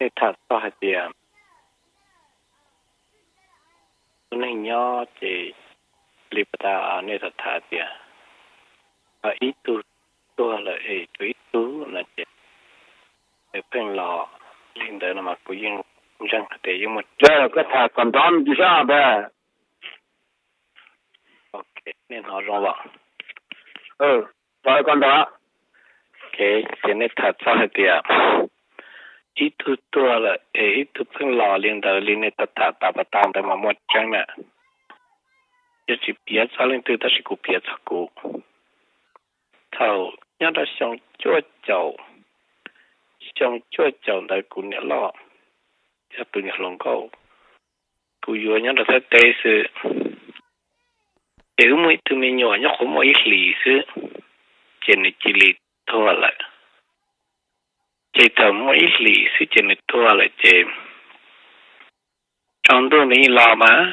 Nej tham txog hais tias tus neeg nyob ces li pas tas nej tham tham tias ib tug tuag lawm es tshuav ib tug no ces nws pheej los li ntawd no mas kuv yeej ntseeg hais tias yeej muaj tseeb. Koj tham kom nrov ntsis sab ntag. Ok, nej hnov zoo los? Ces nej tham txog hais tias ib tug tuag lawm es ib tug pheej los li ntawd li nej tham tham tas pas tas ntawd mas muaj tseeb na. Yog tsis piav txog leej twg tab sis kuv piav txog kuv. Thaum nyob rau xyoo cuaj caum, xyoo cuaj caum ntawd kuv niam loj thiab tus niam hluas nkauj, kuv yuav nyob rau Thaib teb xwb. Ces wb muaj ib tug me nyuam nyob qhuav muaj ib hlis xwb, ces nws cia li tuag lawm. Ces thaum muaj ib hlis xwb ces nws tuag lawm ces tsaus ntuj nws yeej los mas,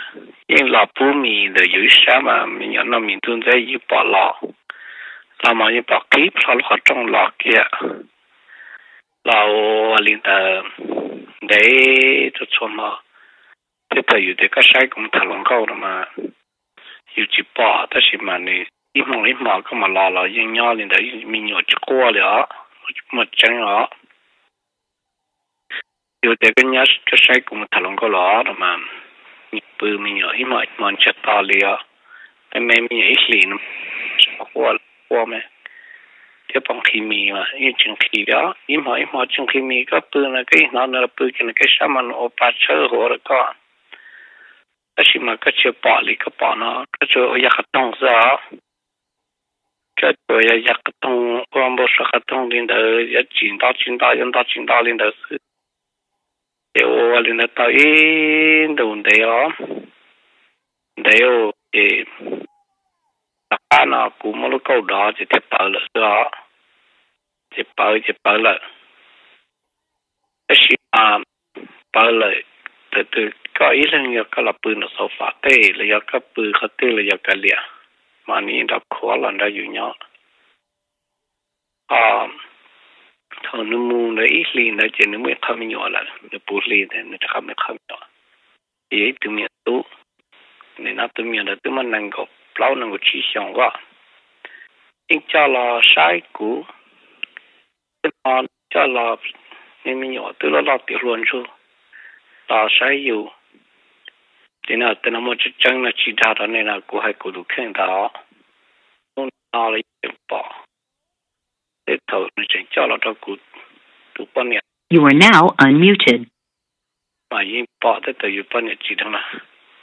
yeej los pub mis ntawm yus ib sab mas me nyuam noj mis ntuj ntxaib yeej pom los, los mas yeej pom qhib plho lub qhov rooj los kiag. Los ua li ntawd ntev txhua txhua hmo, thiab thaum yus tias koj saib kuv mus tham hluas nkauj no mas yus tsis pom tab sis mas nws ib hmo ib hmo koj mus los los yeej nyob li ntawd, me nyuam tsis quaj li os, muaj tseeb os. Yus tias koj nyob koj saib kuv mus tham hluas nkauj los no mas, pw me nyuam ib hmo ib hmo ntsiag to li os, me me me nyuam ib hlis no quaj quaj me, thiab pom nqhis mis mas yeej tsis nqhis li os, ib hmo ib hmo tsis nqhis mis, koj pw no koj yeej hnov nws los pw kiag nws kev sab mas nws ua pa tshawb hauv rau koj. Tab sis mas koj tsis pom li koj pom no, koj tsuas ua yam qhov rooj xwb os. Koj tsuas yog yam qhov rooj, ua npau suav qhov rooj li ntawd, yuav tsis nto tsis nto, yuav nto tsis nto li ntawd xwb. Ces ua li ntawd tau ib ntus ntev os, ntev ces tom qab no kuv muab lub kauj dov ces thiaj pawv lawm xwb os. Ces pawv ces pawv lawm. Tab sis mas pawv lawm, thaum twg koj ib leeg yog koj los pw nram xauv fam tej los yog koj pw qhov twg los yog kav liam, mas nws yeej nrog khuav los nrog yus nyob. Ho thaum nws mus ntawd ib hlis ntawd ces nws muaj ib qho me nyuam lawm, nws puv hli ntawd nws rov qab muaj ib qho me nyuam. Ces yog ib tug me nyuam tub, nim no tus me nyuam ntawd twb muaj nees nkaum plaub nees nkaum tsib xyoos os. Yeej coj los saib kuv, tej no coj los, niag me nyuam twb loj loj tiav hluas ntsug los saib yus. Ces no tej no muaj tseeb tseeb no tsis dag rau nej no, kuv hais kuv tus kheej ntag. Hnub no los yeej tseem pom, tej thaum nws tseem coj los rau kuv tus poj niam mas yeej pom tej thaum yus poj niam tsis dheev na,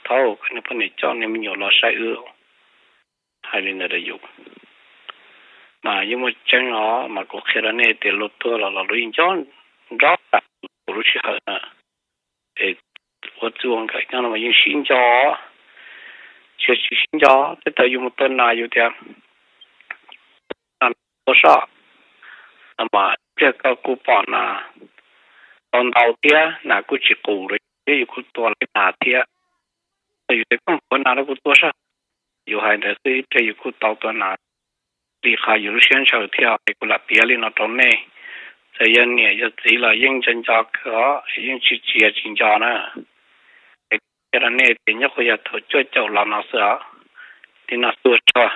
thaum koj niag poj niam coj niag me nyuam los saib wb, hais li ntawd rau yus. Mas yeej muaj tseeb os, mas kuv qhia rau nej tias luag tuag los los luag yeej nco nrov tas kuv lub sij hawm na. Es ua txij ua nkawm nyob no mas yeej sib nco, tsis tsis sib nco. Tej thaum yus mus tua nas yus tias tua soj, no mas ib pliag koj kuj pom nas tau ntau thiab, nas kuj tsis qus li thiab, yus kuj tua lawm nas thiab. Yus tias koj puav nas rau kuv tua soj, yus hais ntawd xwb ib pliag yus kuj tau tua nas. Li qhov yus lub siab ntshaw thiab es kuv lam piav li no rau nej. Txawm yog niam yog txiv los yeej nco nco kawg os, yeej tsis tsis yog tsis nco na. Es qhia rau nej tias nyob qhov yog thaum cuaj caum los no xwb os, li no tuag tsuag.